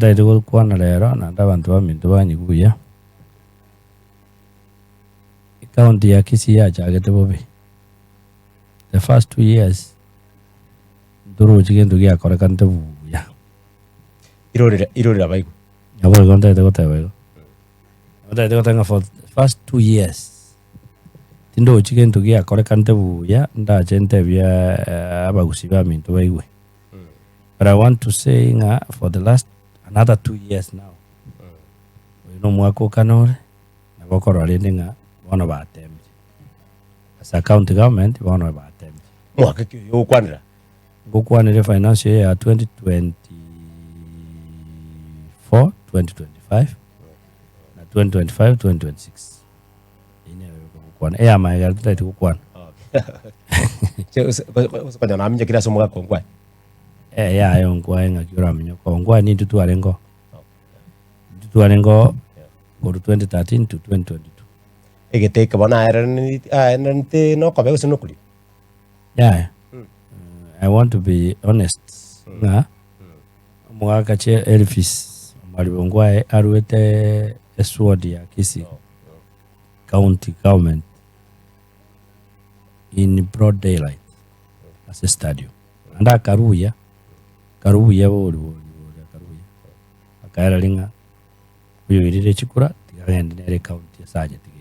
Ntaete gokwana rero naende abanto baminto banyigwe buya, ecounty ya Kisii yachagete bobe, the first 2 years ntorochi gento giakorekanete buya. Irorera irorera baigwe. Nabo igo ntaete goteba igo, nabo ntaete goteba ng'a for the first 2 years tindochi gento giakorekanete buya ndache ntebie abagusii baminto baigwe. But I want to say ng'a for the last another 2 years now, oyo na omwaka okane ore, nabo okorora rende ng'a bono batemire. As a county government bono batemire. Mwaka ki oyo ogokwanera? Ngokwanere financial year ya 2024 2025 na 2025 2026. Eyio nero ngokwana. Eyamaega totagete gokwana. Gose konya naminyokire ase omogaka o Ngwai. Eh, yaya Ongwae ng'aki oraminyoka Ongwae nintwe twarenge oo. Intwe twarenge oo korwa 2013 to 2022. Egete eke bono aeraneti aeranete nokobe gose nokoria? Yaya, I want to be honest ng'a omogaka che Elvis Omariba Ongwae aruete esword ya Kisii County Government in broad daylight ase stadium. Naende akaruya, akaruya bori bori bori akaruya, akaereria ng'a oyoirire chikura tiga agende nere ecounty ase anyetigeire.